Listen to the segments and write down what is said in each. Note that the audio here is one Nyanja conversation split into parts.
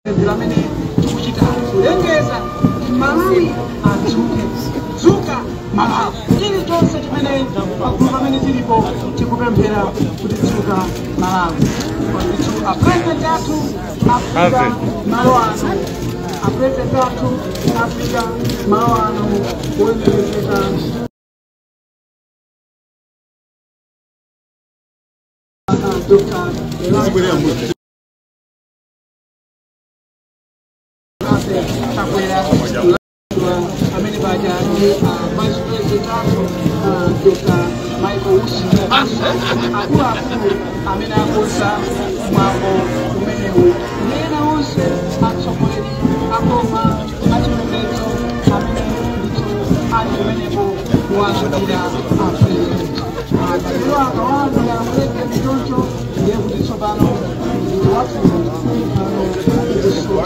Amene tikuchita kulengeza Malawi adzuke, dzuka Malawi. Chilichonse chimene pagulu pamene tilipo tikupemphera kuti dzuka Malawi. Ndithu a President athu afika malo ano, a President athu afika malo ano kulemekezeka Dr. Chakwera, amene paja ndi Vice President athu Dr. Michael Usi, akuluakulu amene akonza mwambo umenewu ndi ena onse atsogoleri aboma achipembedzo amene ndithu ali kumeneko kuwasukira a President. Akatero akawalira President choncho, ndiye kuti tsopano wafuno pano kusuta.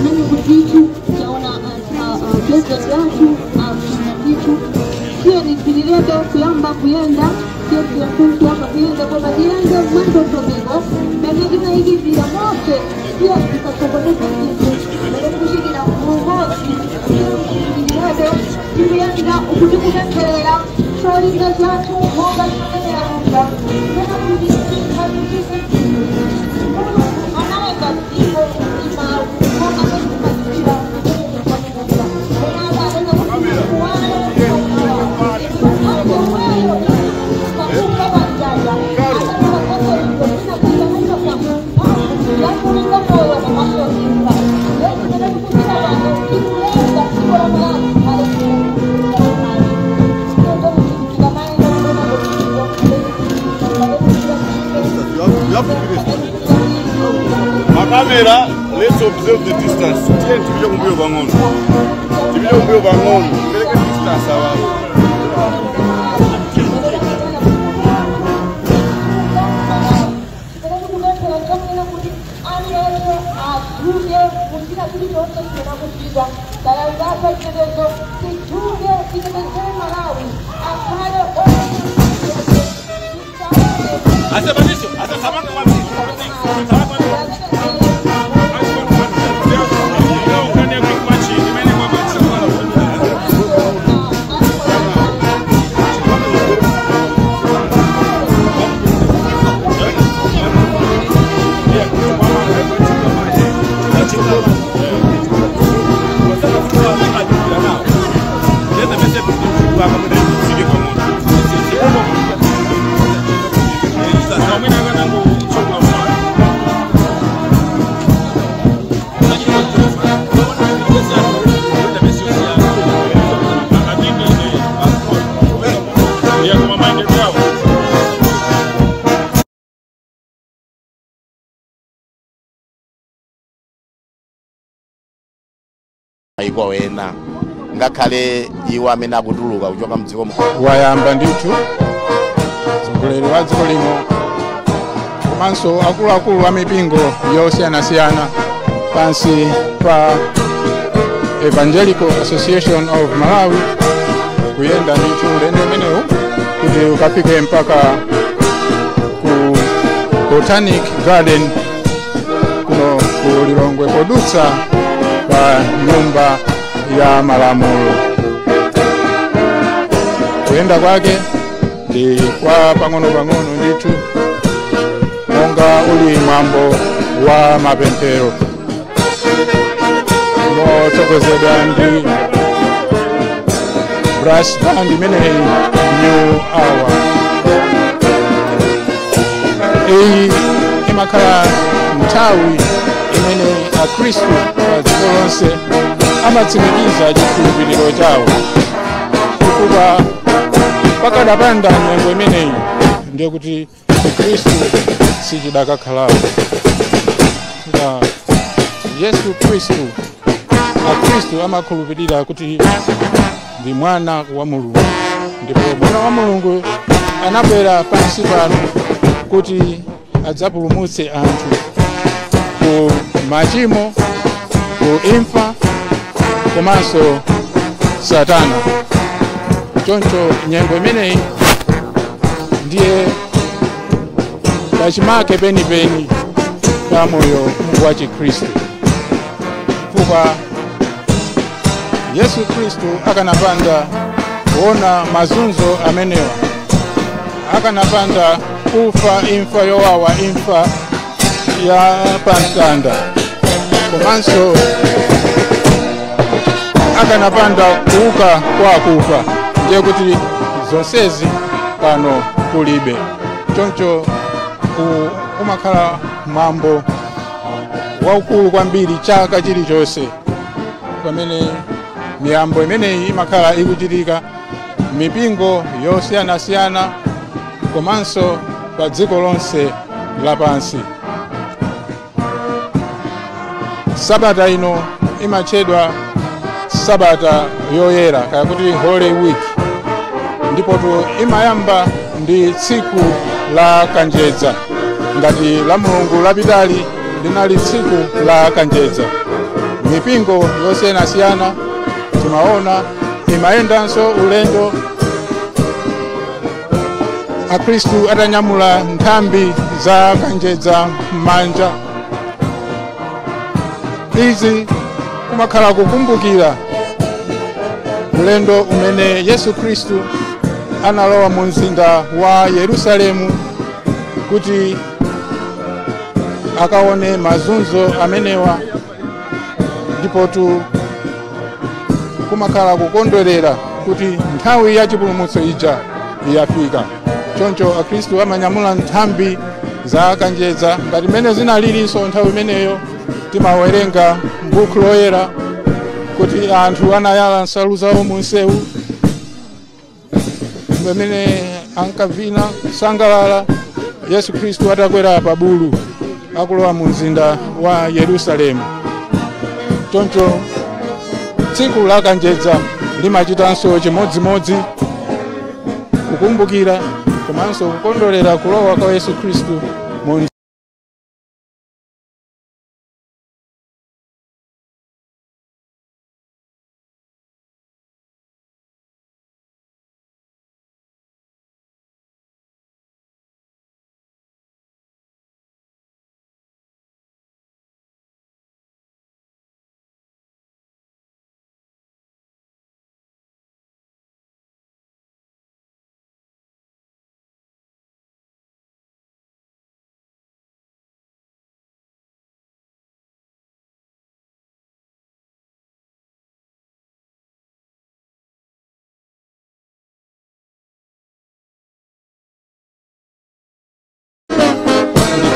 Mimi kupitu taona President wathu ndithu tiye nipililebe kuyamba kuyenda, tiye kuyamba kuyenda koma tiyende mwendondomeko mene tinayikizira monse. Tiye tisasokoneze zinthu mene tikuchitira mulungozi. Tiye tikuyenda ukuti kupempherera cholinga chathu monga timanenera kuja pena kuti Mulungu analenga dziko ndi mawu monga timadziwira. You have to be this. Makamera, let's observe the distance. Tiye tipite kumbuyo pang'ono. Tipite kumbuyo pang'ono. Pereke distance awapo. Asa Patricio, asa Samaka kwa Maiko wena ngakhale iwo amene akutuluka kuchoka mdziko Wayamba ndithu mtsogoleri wa dziko lino komanso akuluakulu a mipingo yosiyanasiyana pansi pa Evangelical Association of Malawi kuyenda ndithu ulendo umenewu kuti ukafike mpaka ku Botanic Garden kuno ku Lilongwe podutsa pa Nyumba ya Malamulo. Kuyenda kwake ndi kwa pang'ono-pang'ono ndithu monga uli mwambo wa mapemphero motsogozedwa ndi brass band imeneyi, New Hour. Iyi imakhala nthawi imene Akhristu pa dziko lonse amatsimikiza chikhulupiriro chawo, chifukwa pakadapanda nyengo imeneyi ndiye kuti Chikhristu sichidakakhalapo. Nga Yesu Khristu, Akhristu amakhulupirira kuti ndi mwana wa Mulungu, ndipo mwana wa Mulungu anabwera pansi pano kuti adzapulumutse anthu ku machimo, ku imfa komanso Satana. Choncho nyengo imeneyi ndiye Pachimake penipeni pa moyo wa Chikhristu, chifukwa Yesu Khristu akanapanda kuona mazunzo amenewa, akanapanda kufa imfa yowawa, imfa ya pamtanda, komanso akanapanda kuuka kwa akufa, ndiye kuti zonsezi pano kulibe. Choncho umakhala mwambo waukulu kwambiri chaka chilichonse pamene miyambo imeneyi imakhala ikuchitika mipingo yosiyanasiyana komanso pa dziko lonse lapansi. Sabata ino imatchedwa Sabata Yoyera, kaya kuti Holy Week, ndipo imayamba ndi tsiku la kanjedza. Ngati la Mulungu lapitali linali tsiku la kanjedza, mipingo yosiyanasiyana timaona imayendanso ulendo, Akhristu atanyamula nthambi za kanjedza m'manja. Izi kumakhala kukumbukira ulendo umene Yesu Khristu analowa mu mzinda wa Yerusalemu kuti akaone mazunzo amenewa, ndipotu kumakhala kukondwerera kuti nthawi ya chipulumutso ija yafika. Choncho Akhristu amanyamula nthambi za kanjedza ngati mmene zinalilinso nthawi imeneyo. Timawerenga m'buku loyera kuti anthu anayala nsalu zawo mu msewu pamene ankavina kusangalala Yesu Khristu atakwera pa bulu akulowa mu mzinda wa Yerusalemu. Choncho tsiku la kanjedza limachitanso chimodzimodzi, kukumbukira komanso kukondwerera kulowa kwa Yesu Khristu mu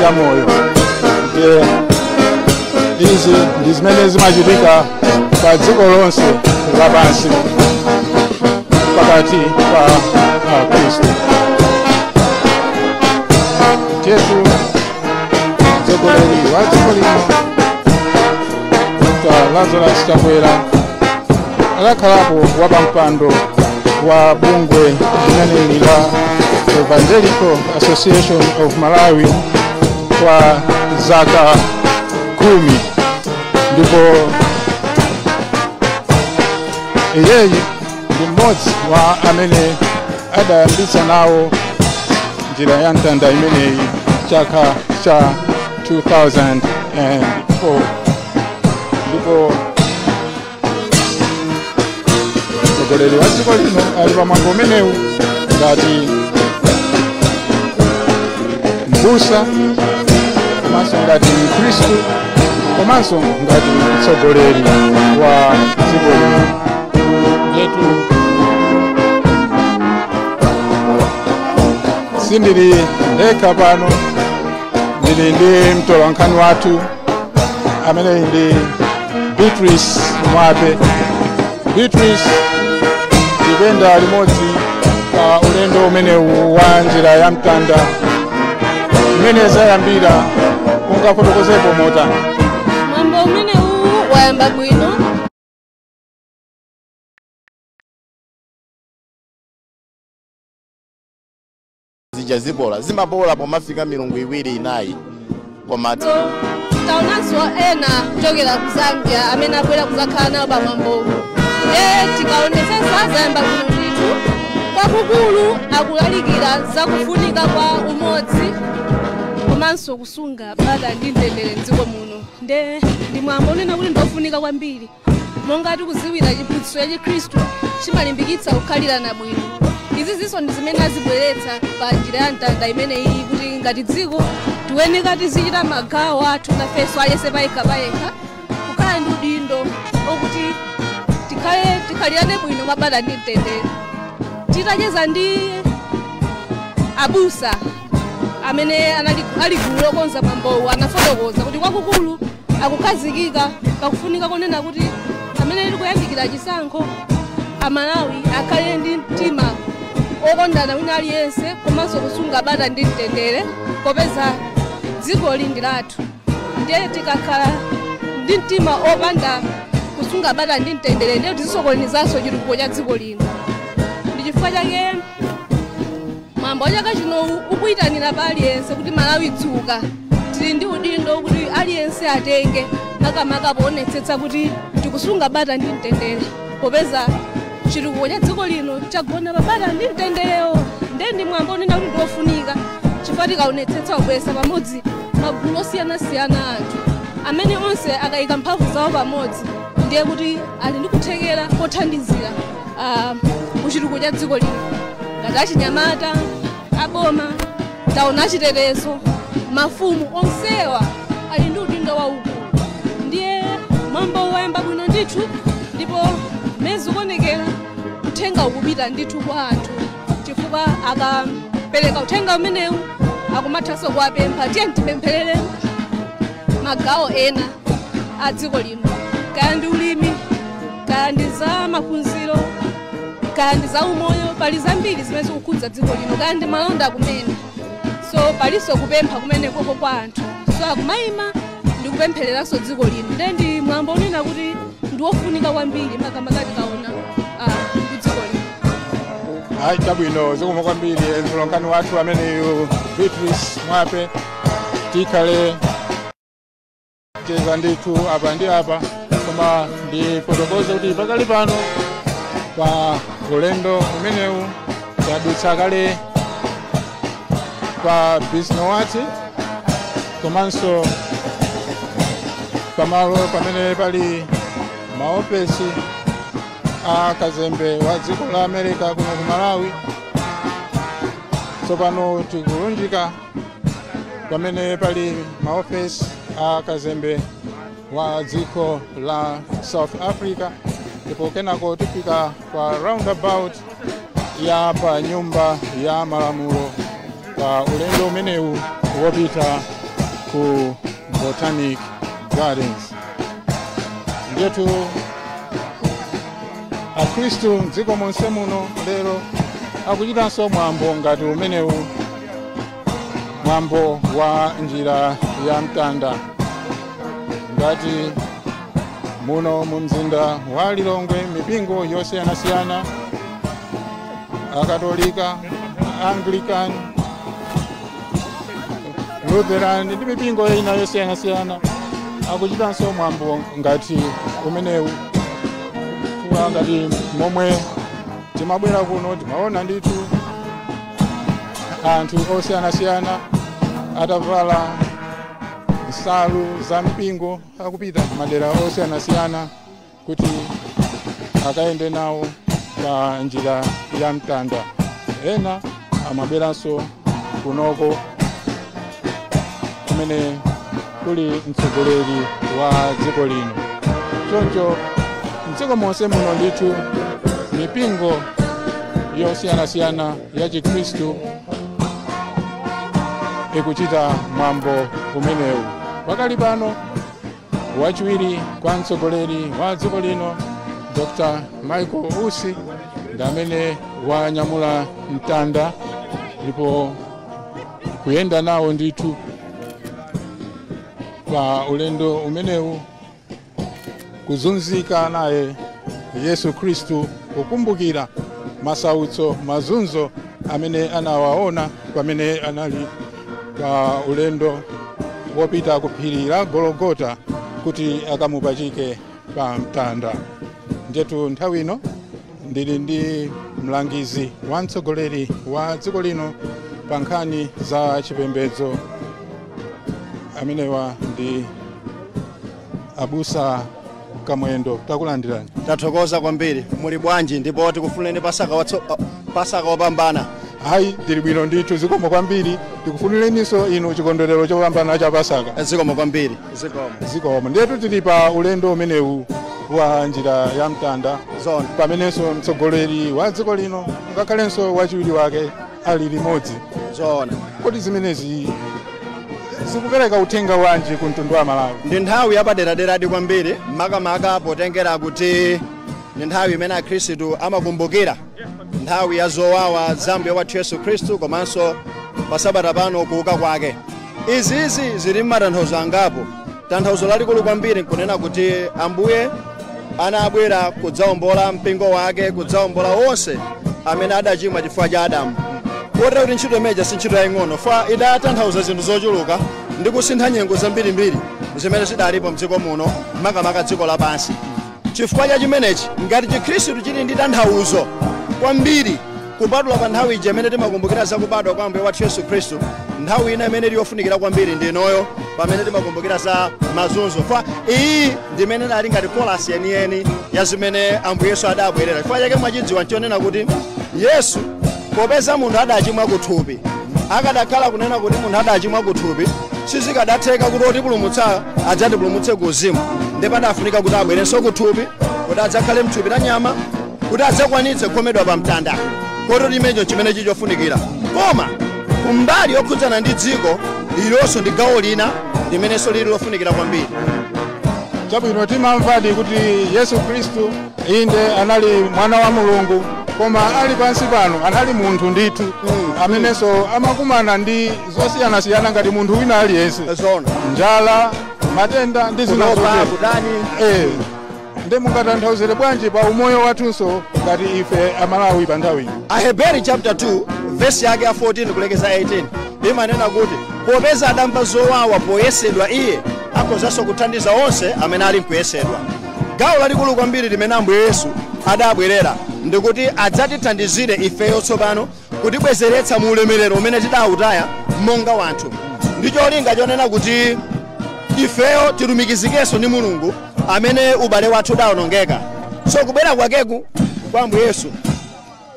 moyo. Ndiye izi ndi zimene zimachitika pa dziko lonse lapansi pakati pa Akhristu. Yesu mtsogoleri wa dziko lino Dr. Lazarus Chakwera adakhalapo wapampando wa bungwe limeneli la Evangelical Association of Malawi kwa zaka 10, ndipo iyeyi ndi mmodzi wa amene adayambitsa nawo njira ya mtanda imeneyi chaka cha 2004, ndipo mtsogoleri wa dziko lino ali pamwambo umenewu ngati mbusa, komanso ngati Mkhristu, komanso ngati mtsogoleri wa dziko lino. Yetu sindili ndekha pano, ndili ndi mtolankhani wathu amene ndi Beatrice Mwape. Beatrice, tikuyenda limodzi pa ulendo umenewu wa njira ya mtanda imene zayambira, ungafotokozepo motani? Mwambo umenewu wayamba bwino. Zija zibola zimabola pomafika milungu 2 4, koma taonanso ena kuchokera ku Zambia amene abwera kuzakhala nawo pamwambowu. Tikaonesesa zayamba bwino ndithu. Kwakukulu akulalikira zakufunika kwa umodzi Komanso kusunga bata ndi mtendere mdziko muno. Nde ndi mwambo unena kuti ndofunika kwambiri. Monga tikuziwira, chiphunzitso cha Chikhristu chimalimbikitsa kukhalirana bwino. Izi zinso ndi zimene azibweretsa pa njira ya mtanda imene iyi, kuti ngati dziko tiyeneka tizichita magawo athu nafenso, aliyense payekha payekha, kukhala ndi udindo okuti tikhale tikhalirane bwino mwabata ndi mtendere. Titacheza ndi abusa amene anali ali gulu lokonza mwambowu, anafotokoza kuti kwakukulu akukhazikika pakufunika konena kuti amene tikuyandikira chisankho, Amalawi akhale ndi mtima okondana wina aliyense, komanso kusunga bata ndi mtendere, popeza dzikoli ndi lathu. Ndiye tikakhala ndi mtima opanda kusunga bata ndi mtendere, ndiye tizisokonezanso chitukuko cha dziko lino. Ndi chifukwa chake mwambo wa chaka chino ukuyitanira pa aliyense kuti, "Malawi, dzuka." Tili ndi udindo kuti aliyense atenge, makamaka poonetsetsa kuti tikusunga bata ndi mtendere, popeza chitukuko cha dziko lino chagona pa bata ndi mtenderewo. Ndiye ndi mwambo unena kuti ndiofunika, chifukwa tikaonetsetsa kubweretsa pamodzi magulu osiyanasiyana, anthu amene onse akayika mphamvu zawo pamodzi, ndiye kuti ali ndi kuthekera kothandizira kuchitukuko cha dziko lino, ngati achinyamata, aboma, taona achitetezo, mafumu, onsewa ali ndi udindo waukulu. Ndiye mwambo wayamba bwino ndithu, ndipo mmene zikuonekera uthenga ukupita ndithu kwa anthu, chifukwa akapereka uthenga umenewu akumathanso kuwapempha, "Tiye tipempherere magawo ena a dziko lino, kaya ndi ulimi, kaya ndi za maphunziro, kaya ndi za umoyo." Pali zambiri zimene zikukhudza dziko lino, kaya ndi malonda kumene. So palinso kupempha kumene koko kwa anthu, so akumayima ndi kupemphereranso dziko lino. Ndiye ndi mwambo unena kuti ndi wofunika kwambiri, makamaka tikaona ku dziko lino. Ayi, chabwino, zikomo kwambiri mtolankhani wathu ameneyu Beatrice Mwape. Tikhale cheza ndithu apa ndi apa, koma ndifotokoze kuti pakali pano pa ulendo umenewu tadutsa kale pa Bisnowaty, komanso pamalo pamene pali maofesi a kazembe wa dziko la America kuno ku Malawi. Tsopano tikulunjika pamene pali maofesi a kazembe wa dziko la South Africa, ndipo kenako tifika pa roundabout ya pa Nyumba ya Malamulo pa ulendo umenewu wopita ku Botanic Gardens. Ndiyetu Akhristu mdziko monse muno lero akuchitanso mwambo ngati umenewu, mwambo wa njira ya mtanda. Ngati muno mu mzinda wa Lilongwe, mipingo yosiyanasiyana, Akatolika, Anglican, Lutheran ndi mipingo ina yosiyanasiyana akuchitanso mwambo ngati umenewu. Kuwa ngati momwe timabwera kuno, timaona ndithu anthu osiyanasiyana atavala nsalu za mpingo akupita madera osiyanasiyana kuti akayende nawo pa njira ya mtanda. Ena amabweranso kunoko kumene kuli mtsogoleri wa dziko lino. Choncho mdziko monse muno ndithu mipingo yosiyanasiyana ya Chikhristu ikuchita mwambo umenewu. Pakali pano wachiwiri kwa mtsogoleri wa dziko lino, Dr Michael Usi, ndi amene wanyamula mtanda ndipo kuyenda nawo ndithu pa ulendo umenewu, kuzunzika naye Yesu Khristu, kukumbukira masautso, mazunzo amene anawaona pamene anali pa ulendo wopita ku phiri la Gologota kuti akamupachike pa mtanda. Njetu nthawi ino ndili ndi mlangizi wa mtsogoleri wa dziko lino pa nkhani za chipembedzo. Amenewa ndi Abusa Kamwendo, takulandirani. Tathokoza kwambiri. Muli bwanji? Ndipo tikufunireni Pasaka wopambana. Hayi, tili bwino ndithu, zikomo kwambiri. Tikufunireninso inu chikondwerero chopambana cha Pasaka. Zikomo kwambiri, zikomo. Zikomo. Ndetu tili pa ulendo umenewu wa njira ya mtanda, Zona. pamenenso mtsogoleri wa dziko lino ngakhalenso wachiwiri wake ali limodzi. Zona. Kodi zimenezi zikupereka uthenga wanji ku mtundu wa Malawi? Ndi nthawi yapaderaderadi kwambiri, makamaka potengera kuti ndi nthawi imene Akhristu amakumbukira nthawi ya zowawa za Mbuye wathu Yesu Khristu, komanso pa sabata pano kuuka kwake. Izizi zili mmatanthauzo angapo. Tanthauzo lalikulu kwambiri nkunena kuti Ambuye anabwera kudzawombola mpingo wake, kudzawombola onse amene adachimwa chifukwa cha Adamu, kotero kuti ntchito imeneja si ntchito yaying'ono, fa idatanthauza zinthu zochuluka ndi kusintha nyengo zambirimbiri zimene zidalipo mdziko muno, makamaka dziko lapansi. Chifukwa cha chimenechi, ngati Chikhristu chili ndi tanthauzo kwambiri kupatula pa nthawi ija imene timakumbukira zakubadwa kwa Ambuye wathu Yesu Khristu, nthawi ina imene yofunikira kwambiri ndi inoyo pamene timakumbukira za mazunzo, fa iyi ndi imene idali ngati kolasi yeniyeni ya zimene Ambuye Yesu adabwerera. Chifukwa chake mwachidziwa nchonena kuti Yesu, popeza munthu adachimwa kuthupi, akadakhala kunena kuti munthu adachimwa kuthupi, sizikadatheka kuti otipulumutsa adzatipulumutse ku uzimu. Ndipo adafunika kuti abwerenso kuthupi, kuti adzakhale mthupi la nyama, kuti adzakwanitse kukhomedwa pa mtanda. Kotero chimenecho chimene chichofunikira. Koma kumbali yokhudzana ndi dziko ilonso ndi gawo lina limenenso lili lofunikira kwambiri. Chabwino, timamvadi kuti Yesu Khristu inde anali mwana wa Mulungu, koma ali pansi pano anali munthu ndithu amenenso amakumana ndi zosiyanasiyana ngati munthu wina aliyense. Zona. Njala, matenda ndi zina kulopa, zotero. Kudani. Ndi mungatanthauzire bwanji pa umoyo wathunso ngati ife Amalawi pa nthawi ino? Aheberi chapter 2 verse yake ya 14 kulekeza 18 imanena kuti popeza adamva zowawa poyesedwa, iye akhozanso kuthandiza onse amene ali nkuyesedwa. Gawo lalikulu kwambiri limene Ambuye Yesu adabwerera ndikuti adzatithandizire ifeyo tsopano kutibwezeretsa mu ulemerero umene tidawutaya monga wanthu, ndi cholinga chonena kuti ifeyo tilumikizikenso ndi Mulungu amene ubale wathu udawonongeka. So kubwera kwakeku kwa Ambuye Yesu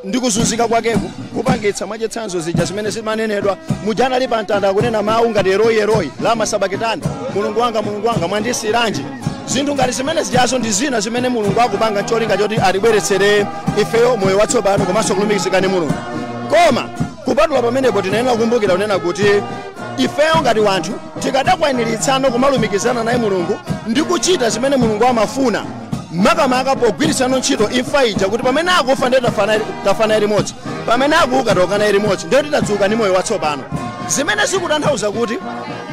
ndi kuzunzika kwakeku kupangitsa, mwachitsanzo, zija zimene zimanenedwa muja anali pa mtanda akunena mawu ngati "Eroi, Eroi, lama sabakitani, Mulungu wanga, Mulungu wanga, mwandisiyiranji?" Zinthu ngati zimene zijazo ndi zina zimene Mulungu akupanga cholinga choti atibweretsere ifeyo moyo watsopano komanso kulumikizika ndi Mulungu. Koma kupatula pamenepo, tinayenera kukumbukira kunena kuti ifeyo ngati wanthu tikadakwaniritsano kumalumikizana naye Mulungu ndi kuchita zimene Mulungu amafuna, makamaka pogwiritsano ntchito imfa ija, kuti pamene akufa ndiye tafa naye limodzi, pamene akuuka tauka naye limodzi, ndiye titadzuka ndi moyo watsopano. Zimene zikutanthauza kuti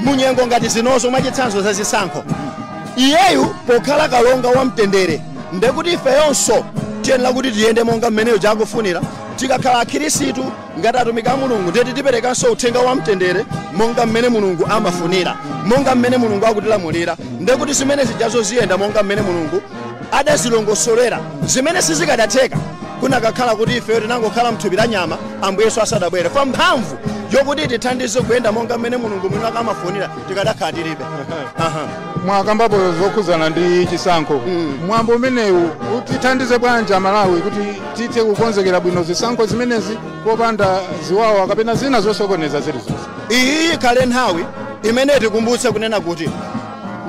munyengo ngati zinozo, mwachitsanzo za zisankho, iyeyu pokhala kalonga wamtendere, ndekuti ifeyonso tiyenera kuti tiyende monga mmeneyo chakufunira. Tikakhala Akhirisitu ngati atumiki a Mulungu, ndiye tiperekanso uthenga wamtendere monga mmene Mulungu amafunira, monga mmene Mulungu akutilamulira. Ndekuti zimene zijazo ziyenda monga mmene Mulungu adazilongosolera, zimene sizikadatheka kunakakhala kuti ifeyo tinangokhala mthupi la nyama Ambuye Yesu asadabwere, fa mphamvu yokuti tithandize kuyenda monga mmene Mulungu mwini wake amafunira tikadakhala tilibe. Aha. Mwakambapo zokhudzana ndi chisankho. Mwambo umenewu utithandize bwanji Amalawi kuti tithe kukonzekera bwino zisankho zimenezi popanda ziwawa kapena zina zosokoneza zilizonse? Iyi ikhale nthawi imene tikumbutse kunena kuti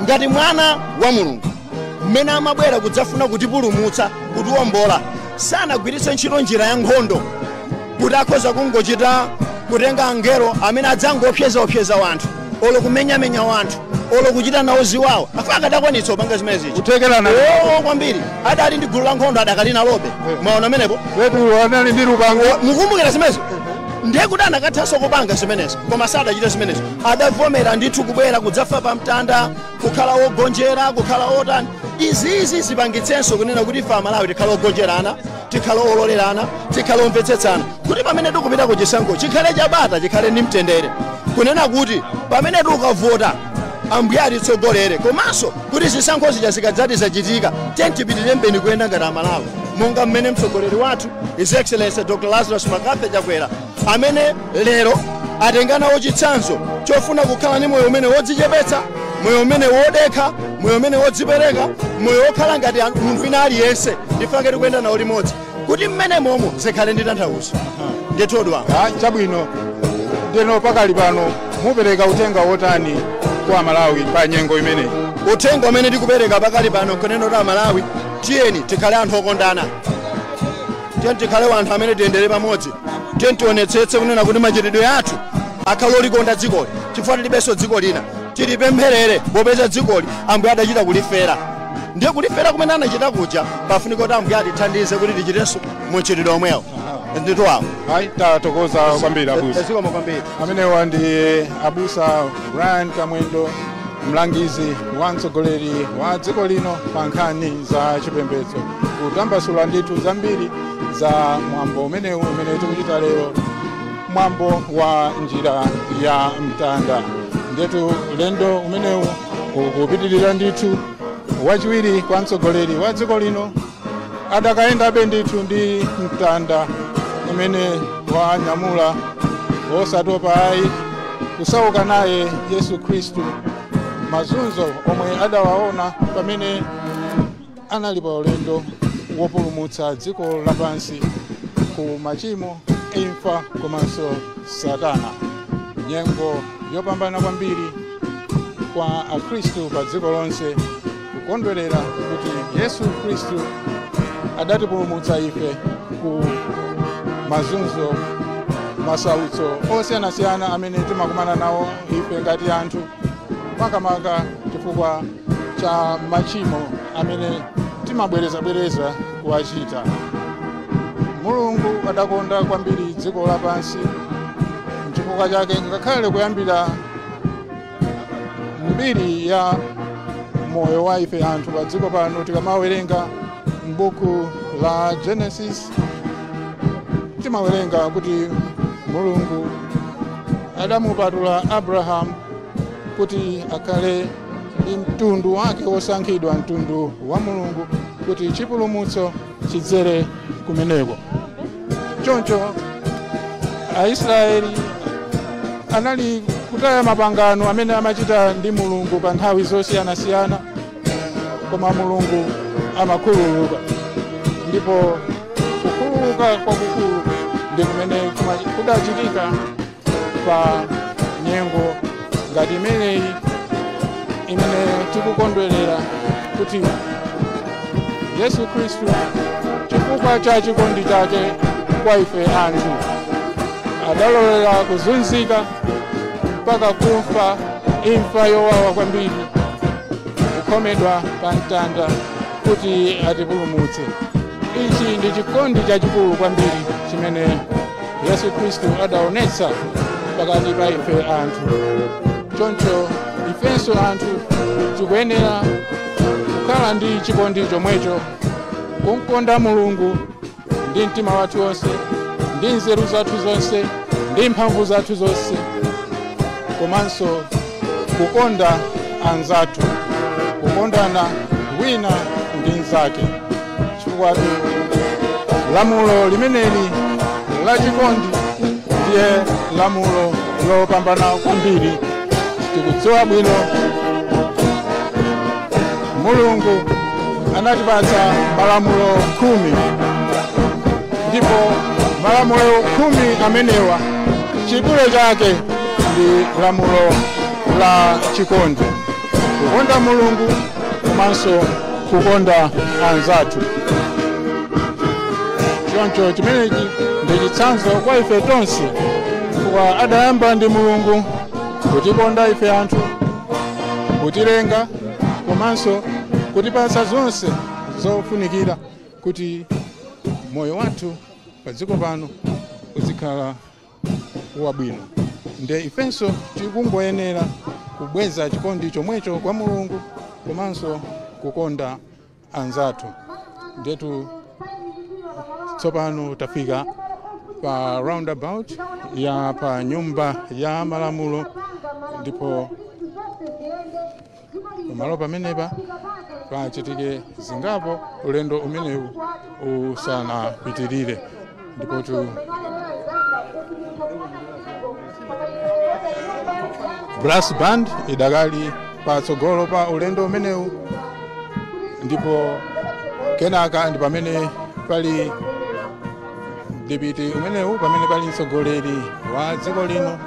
ngati mwana wa Mulungu mmene amabwera kudzafuna kutipulumutsa, kutiwombola, sanagwiritse ntchito njira ya nkhondo, kuti akhoza kungochita kutenga angelo amene adzangopsyezaopseza wanthu, olo kumenyamenya wanthu, olo kuchita nawo ziwawa, afa akadakwanitsa kupanga zimene zichi. Kuthekerana. Oo, kwambiri. Adali ndi gulu la nkhondo, adakali nalobe. Mwaona amenepo? Petulo anali ndi lupanga. Mukumbukira zimenezo? Ndiye kuti anakathanso kupanga zimenezo, koma sadachita zimenezo. Adavomera ndithu kubwera kudzafa pa mtanda, kukhala wogonjera, kukhala otani. Izizi zipangitsenso kunena kuti ife Amalawi tikhale ogonjerana, tikhale ololerana, tikhale omvetsetsana, kuti pamene tikupita ku chisankho chikhale chabata, chikhale ndi mtendere, kunena kuti pamene tikukavota Ambuye atitsogolere, komanso kuti zisankho zija zikadzati zachitika, tipitirire mbeni kuyenda ngati Amalawi monga mmene mtsogoleri wathu, His Excellency Dr Lazarus McCarthy Chakwera, amene lero Atenganawo chitsanzo chofuna kukhala ndi moyo umene wodzichepetsa, moyo umene wodekha, moyo umene wodzipereka, moyo wokhala ngati munthu wina aliyense. Ndifange tikuyenda nawo limodzi kuti mmene momo zikhale ndi tanthauzo. Ndithodwa. Chabwino. Ndeno pakali pano mupereka uthenga wotani kwa Malawi pa nyengo imeneyi? Uthenga umene tikupereka pakali pano nkunena kuti Amalawi, tiyeni tikhale anthu okondana, tiyeni tikhale anthu amene tiyendere pamodzi, tiyeni tionetsetse kunena kuti machitidwe athu akhale olikonda dzikoli, chifukwa tilibenso dziko lina. Tilipempherere popeza dzikoli Ambuye adachita kulifera. Ndiye kulifera kumene anachita kuja, pafunika kuti Ambuye atithandize kuti tichitenso muchitidwe omwewo. Ndithu awo. Ayi, tathokoza kwambiri abusa. Zikomo kwambiri. Amenewa ndi abusa Brian Kamwendo, mlangizi wa mtsogoleri wa dziko lino pa nkhani za chipembedzo, kutambasula ndithu zambiri za mwambo umenewu umene tikuchita lero, mwambo wa njira ya mtanda. Ndetu ulendo umenewu ukupitirira ndithu. Wachiwiri kwa mtsogoleri wa dziko lino adakayendabe ndithu ndi mtanda umene wanyamula, osatopa ayi, kusauka naye Yesu Khristu, mazunzo omwe adawaona pamene anali pa ulendo wopulumutsa dziko lapansi ku machimo, imfa komanso Satana. Nyengo yopambana kwambiri kwa Akhristu pa dziko lonse kukondwerera kuti Yesu Khristu adatipulumutsa ife ku mazunzo, masautso osiyanasiyana amene timakumana nawo ife ngati anthu, makamaka chifukwa cha machimo amene timabwerezabwereza kuwachita. Mulungu adakonda kwambiri dziko lapansi, nchifukwa chake ngakhale kuyambira mbiri ya moyo wa ife anthu pa dziko pano, tikamawerenga m'buku la Genesis, timawerenga kuti Mulungu adamupatula Abrahamu kuti akhale ndi mtundu wake wosankhidwa, mtundu wa Mulungu, kuti chipulumutso chidzere kumeneko. Choncho Aisraeli anali kutaya mapangano amene amachita ndi Mulungu pa nthawi zosiyanasiyana, koma Mulungu amakhululuka, ndipo kukhululuka kwakukulu ndi kumene kudachitika pa nyengo ngati imeneyi imene tikukondwerera kuti Yesu Khristu, chifukwa cha chikondi chake kwa ife anthu, adalolera kuzunzika mpaka kufa imfa yowawa kwambiri, kukhomedwa pa mtanda kuti atipulumutse. Ichi ndi chikondi chachikulu kwambiri chimene Yesu Khristu adaonetsa pakati pa ife anthu. Choncho ifenso anthu tikuyenera kukhala ndi chikondi chomwecho, kumkonda Mulungu ndi mtima wathu wonse, ndi nzeru zathu zonse, ndi mphamvu zathu zonse, komanso kukonda anzathu, kukondana wina ndi mnzake, chifukwa lamulo limeneli la chikondi ndiye lamulo lopambana kwambiri. Tikudziwa bwino Mulungu anatipatsa malamulo 10, ndipo malamulo 10 amenewa chidule chake ndi lamulo la chikondi, kukonda Mulungu komanso kukonda anzathu. Choncho chimenechi ndi chitsanzo kwa ife tonse, chifukwa adayamba ndi Mulungu kutikonda ife anthu, kutilenga komanso kutipatsa zonse zofunikira kuti moyo wathu pa dziko pano uzikhala wabwino. Nde ifenso tikungoyenera kubweza chikondi chomwecho kwa Mulungu komanso kukonda anzathu. Ndetu tsopano tafika pa roundabout ya pa nyumba ya malamulo, ndipo pamalo pamenepa pachitike zingapo ulendo umenewu usanapitirire. Ndipo tu Brass band idakali patsogolo pa ulendo umenewu, ndipo kenaka ndi pamene pali mdipiti umenewu, pamene pali mtsogoleri wa dziko lino,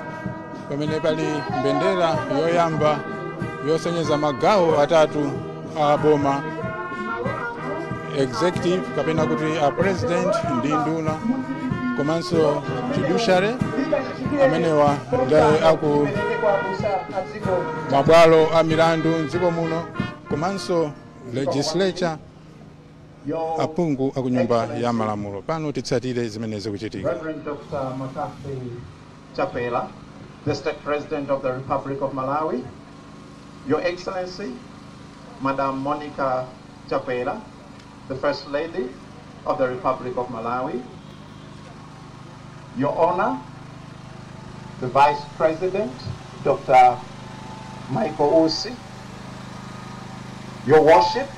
pamene pali mbendera yoyamba yosonyeza magawo atatu a boma, executive kapena kuti a president ndi nduna, komanso judiciary, amenewa ndi aku mabwalo a milandu mdziko muno, komanso legislature, aphungu aku nyumba ya malamulo. Pano titsatire zimene zikuchitika. Reverend Dr. McCarthy Chakwera, the State President of the Republic of Malawi, Your Excellency, Madam Monica Chakwera, the First Lady of the Republic of Malawi, Your Honor, the Vice President, Dr. Michael Usi, Your Worship,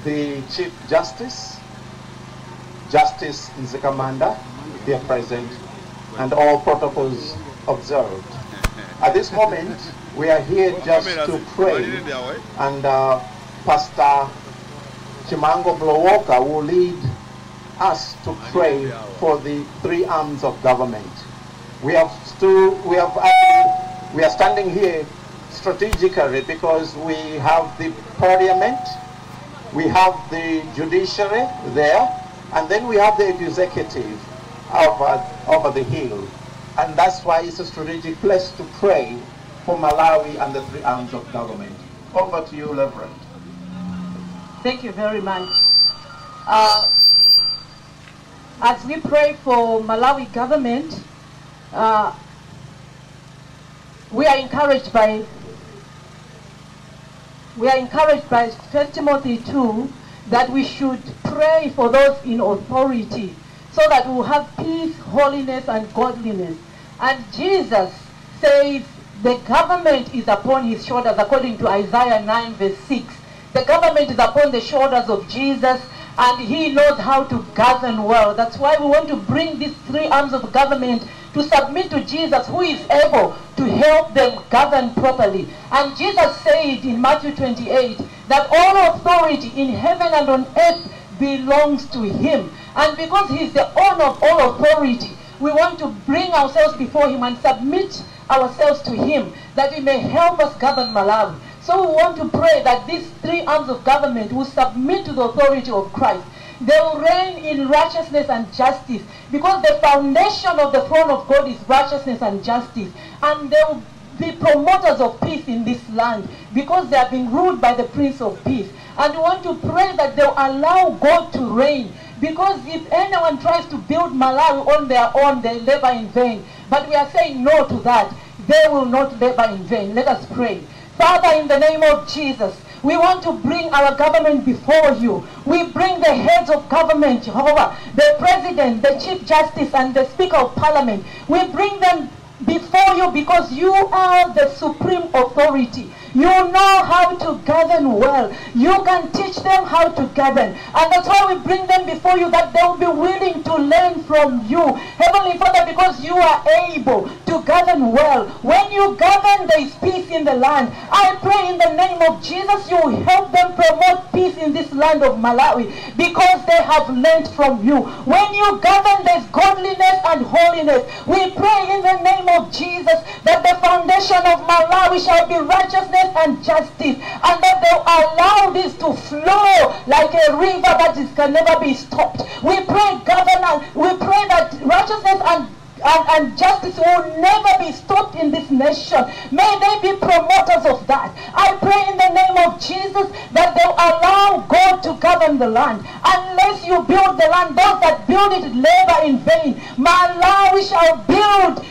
the Chief Justice, Justice Mzikamanda, dear present, and all protocols observed. At this moment, we are here just to pray, and Pastor Chimango Blowoka will lead us to pray for the three arms of government. We have still, we have actually, we are standing here strategically because we have the parliament, we have the judiciary there, and then we have the executive over the hill. And that's why it's a strategic place to pray for Malawi and the three arms of government. Over to you, Reverend. Thank you very much. As we pray for Malawi government, we are encouraged by 1 Timothy 2 that we should pray for those in authority so that we will have peace, holiness, and godliness. And Jesus says the government is upon his shoulders, according to Isaiah 9 verse 6. The government is upon the shoulders of Jesus, and he knows how to govern well. That's why we want to bring these three arms of government to submit to Jesus, who is able to help them govern properly. And Jesus said in Matthew 28 that all authority in heaven and on earth belongs to him. And because he's the owner of all authority, we want to bring ourselves before him and submit ourselves to him, that he may help us govern Malawi. So we want to pray that these three arms of government will submit to the authority of Christ. They will reign in righteousness and justice, because the foundation of the throne of God is righteousness and justice. And they will be promoters of peace in this land, because they are being ruled by the Prince of Peace. And we want to pray that they will allow God to reign, because if anyone tries to build Malawi on their own, they labor in vain. But we are saying no to that. They will not labor in vain. Let us pray. Father, in the name of Jesus, we want to bring our government before you. We bring the heads of government, Jehovah, the president, the chief justice, and the speaker of parliament. We bring them before you because you are the supreme authority. You know how to govern well. You can teach them how to govern. And that's why we bring them before you, that they will be willing to learn from you. Heavenly Father, because you are able to govern well. When you govern, there is peace in the land. I pray in the name of Jesus, you will help them promote peace in this land of Malawi, because they have learned from you. When you govern, there is godliness and holiness. We pray in the name of Jesus that the foundation of Malawi shall be righteousness and justice, and that they will allow this to flow like a river that can never be stopped. We pray, governor, we pray that righteousness and justice will never be stopped in this nation. May they be promoters of that. I pray in the name of Jesus that they will allow God to govern the land. Unless you build the land, those that build it labor in vain. Malawi shall build,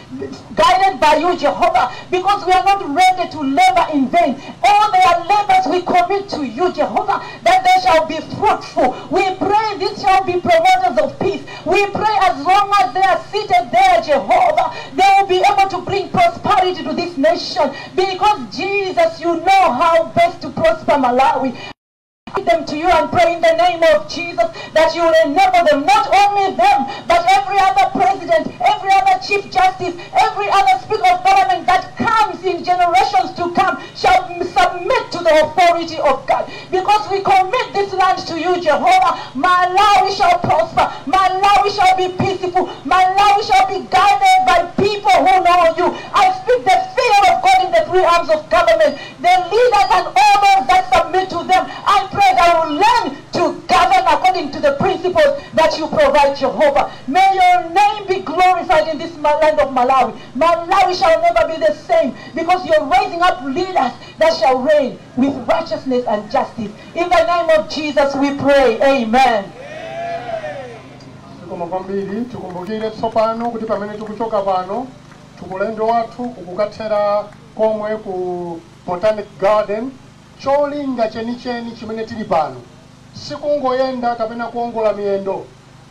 guided by you, Jehovah, because we are not ready to labor in vain. All their labors we commit to you, Jehovah, that they shall be fruitful. We pray this shall be promoters of peace. We pray as long as they are seated there, Jehovah, they will be able to bring prosperity to this nation, because Jesus, you know how best to prosper Malawi. Them to you and pray in the name of Jesus that you will enable them, not only them, but every other president, every other chief justice, every other speaker of parliament that comes prosperity of God. Because we commit this land to you, Jehovah. Malawi shall prosper. Malawi shall be peaceful. Malawi shall be guided by people who know you. I speak the fear of God in the three arms of government, the leaders and all those that submit to them. I pray that will learn to govern according to the principles that you provide, Jehovah. May your name be glorified in this land of Malawi. Malawi shall never be the same, because you're raising up leaders that shall reign with righteousness and justice. In the name of Jesus we pray. Amen. Zikomo kwambiri. Tikumbukire tsopano kuti pamene tikuchoka pano, ulendo wathu ukukathera komwe ku Botanic Garden. Cholinga chenicheni chimene tili pano sikungoyenda kapena kuongola miyendo,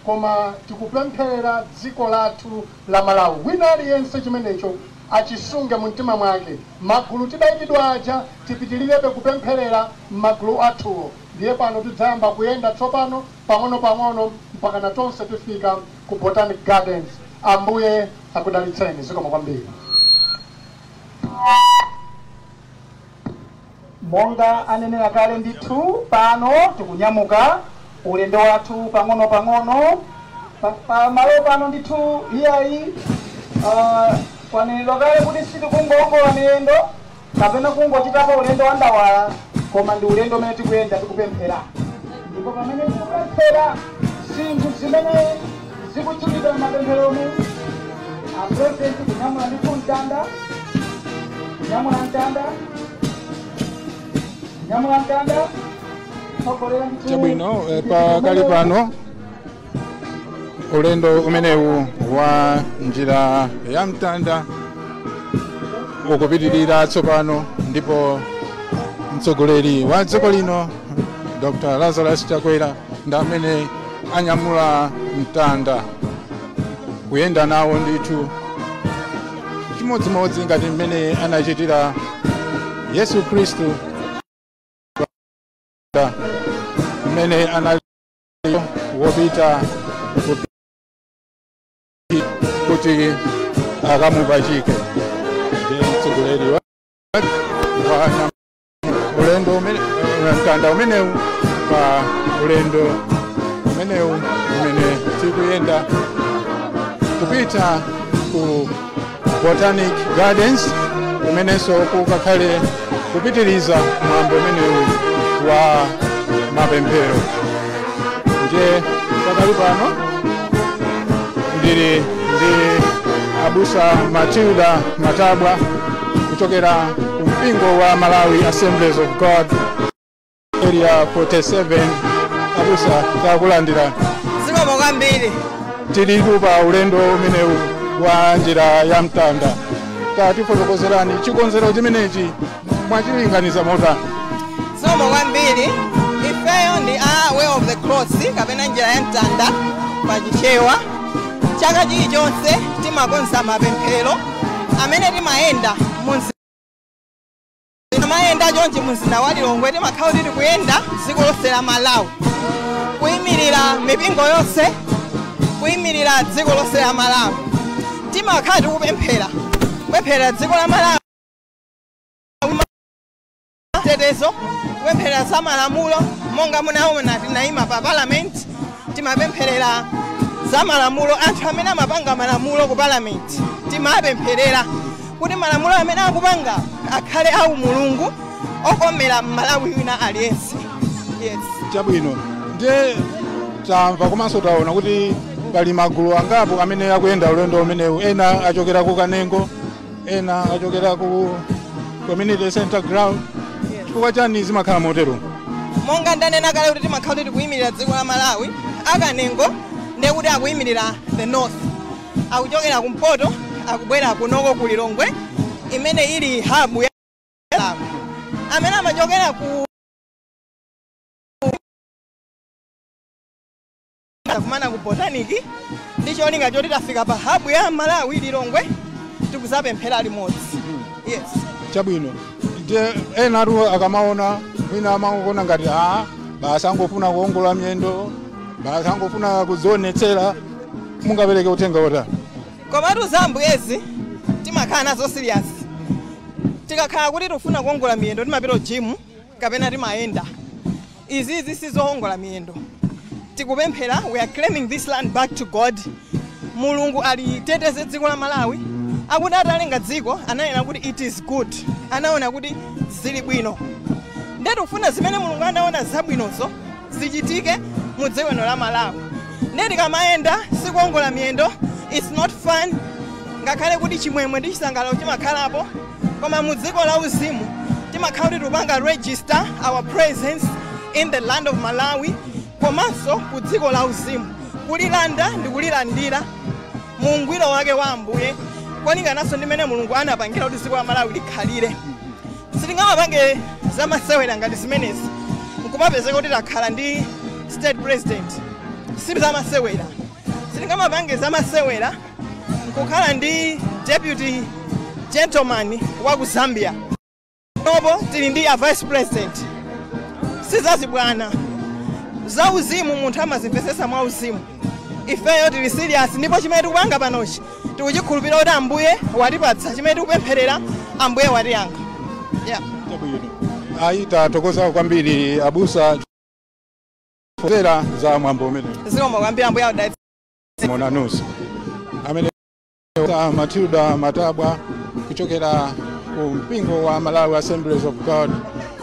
koma tikupempherera dziko lathu la Malawi. Wina aliyense chimenecho achisunge mu mtima mwake. Magulu tidayikidwa aja, tipitilirebe kupempherera m'magulu athuwo. Ndiye pano tidzayamba kuyenda tsopano pang'ono-pang'ono mpaka na tonse tifika ku Botanic Gardens. Ambuye akudalitseni. Zikomo kwambiri. Monga anenera kale ndithu, pano tikunyamuka ulendo wathu pang'ono-pang'ono pamalo pano ndithu. Iyayi, kwanenedwa kale kuti sitikungoongola miyendo kapena kungochitapo ulendo wa ndawala, koma ndi ulendo umene tikuyenda tikupemphera. Ndipo pamene tikupemphera, zinthu zimene zikuchulidwa m'mapempheromu, apresidenti kunyamula ndithu mtanda, kunyamula mtanda, kunyamula mtanda, tsogolera ndithu. Chabwino, pakali pano ulendo umenewu wa njira ya mtanda ukupitirira tsopano, ndipo mtsogoleri wa dziko lino, Dr. Lazarus Chakwera, ndi amene anyamula mtanda kuyenda nawo ndithu, chimodzimodzi ngati mmene anachitira Yesu Khristu mmene anali wopita kuti akamupachike. Ndiye mtsogoleri wa ulendo umene, mtanda umenewu, pa ulendo umenewu umene tikuyenda kupita ku Botanic Gardens, kumenenso kukakhale kupitiriza mwambo umenewu wa mapemphero. Ndiye pakali pano ndili ndi Abusa Matilda Matabwa kuchokera ku mpingo wa Malawi Assemblies of God, Area 47. Abusa, takulandira. Zikomo kwambiri. Tili pa ulendo umenewu wa njira ya mtanda. Tatifotokozerani, chikonzero chimenechi mwachilinganiza motani? Zikomo kwambiri. Ifeyo ndi a Way of the Cross kapena njira ya mtanda pachichewa. Chaka chilichonse timakonza mapemphero amene timayenda munzi, timayenda chonchi mumzinda wa Lilongwe. Timakhala tili kuyenda dziko lonse la Malawi, kuyimirira mipingo yonse, kuyimirira dziko lonse la Malawi. Timakhala tikupemphera, kupemphera dziko la Malawi, tetezo, kupemphera za malamulo. Monga munaona tinayima pa Parliament, timapempherera za malamulo. Anthu amene amapanga malamulo ku Parliament, timapempherera kuti malamulo amene akupanga akhale au Mulungu, okomera Mmalawi wina aliyense. Yes. Chabwino, ndiye tamva komanso taona kuti pali magulu angapo amene akuyenda ulendo umenewu. Ena achokera ku Kanengo, ena achokera ku Community Center Ground. Chifukwa chani zimakhala motero? Monga ndanena kale kuti timakhala kuti tikuyimirira dziko la Malawi. Akanengo ndiye kuti akuyimirira the north, akuchokera kumpoto, akubwera kunoko ku Lilongwe imene ili hub ya Malawi. Amene amachokera ku kumana ku Botanic ndi cholinga choti tafika pa hub ya Malawi, Lilongwe, tikuzapemphera limodzi. Yes. Chabwino, ndiye ena atu akamaona, mwina amaona ngati a basi angofuna kuongola miyendo, basi angofuna kudzionetsera. Mungapereke uthenga wotani? Komatu za Ambuyezi timakhala nazo serious. Tikakhala kuti tifuna kuongola miyendo, timapita gym. Kapena timayenda. Izizi sizowongola miyendo. Tikupemphera, we are claiming this land back to God. Mulungu aliteteze dziko la Malawi. Akuti atalenga dziko ananena kuti it is good, anaona kuti zili bwino. Nde tikufuna zimene Mulungu anaona zabwinozo zichitike mu dziko lino la Malawi. Nde tikamayenda sikuongola miyendo, it's not fun, ngakhale kuti chimwemwe ndi chisangalalo chimakhalapo, koma mu dziko la uzimu timakhala kuti tikupanga register our presence in the land of Malawi, komanso ku dziko la uzimu kulilanda ndi kulilandira mu ungwiro wake wa Ambuye, kwalingananso ndi mmene Mulungu anapangira kuti dziko la Malawi likhalire. Sitingamapange zamasewera ngati zimenezi nkumapezeka kuti takhala ndi state president, si zamasewera. Sitingamapange zamasewera nkukhala ndi deputy gentleman wa ku Zambia, nopo tili ndi a vice president, sizazibwana. Zauzimu munthu amazimvesesa mwa uzimu. Ifeyo tili serious, ndipo chimene tikupanga panochi tikuchikhulupirira kuti Ambuye watipatsa chimene tikupempherera, Ambuye watiyankha. Yeah. Ayi, tathokoza kwambiri abusa zera za mwambo umene. Zikomo kwambiri, Ambuye audalitse. Monanusi amene Matilda Matabwa kuchokera ku mpingo wa Malawi Assemblies of God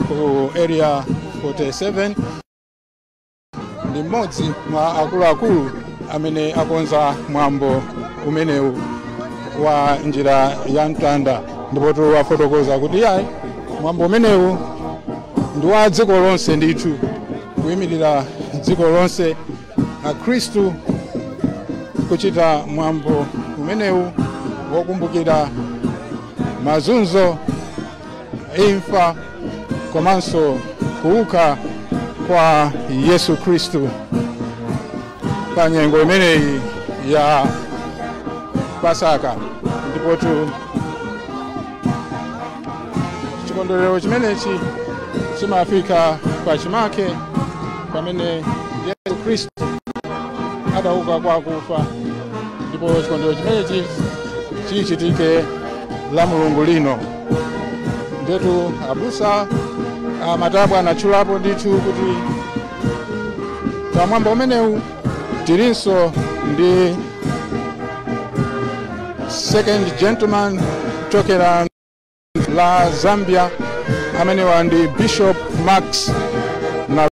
ku Area 47, ndi mmodzi mwa akuluakulu amene akonza mwambo umenewu wa njira ya mtanda. Ndipo wafotokoza kuti yayi, mwambo umenewu ndi wa dziko lonse ndithu, kuyimirira dziko lonse, akhristu kuchita mwambo umenewu wokumbukira mazunzo, imfa komanso kuuka kwa Yesu Khristu pa nyengo imeneyi ya Pasaka. Ndipotu chikondwerero chimenechi chimafika pachimake pamene Yesu Khristu adauka kwa akufa, ndipo chikondwerero chimenechi chichitike la Mulungu lino. Ndetu abusa Matabwa anatchulapo ndithu kuti pamwambo umenewu tilinso ndi second gentleman kuchokera la Zambia, amenewa ndi Bishop Max na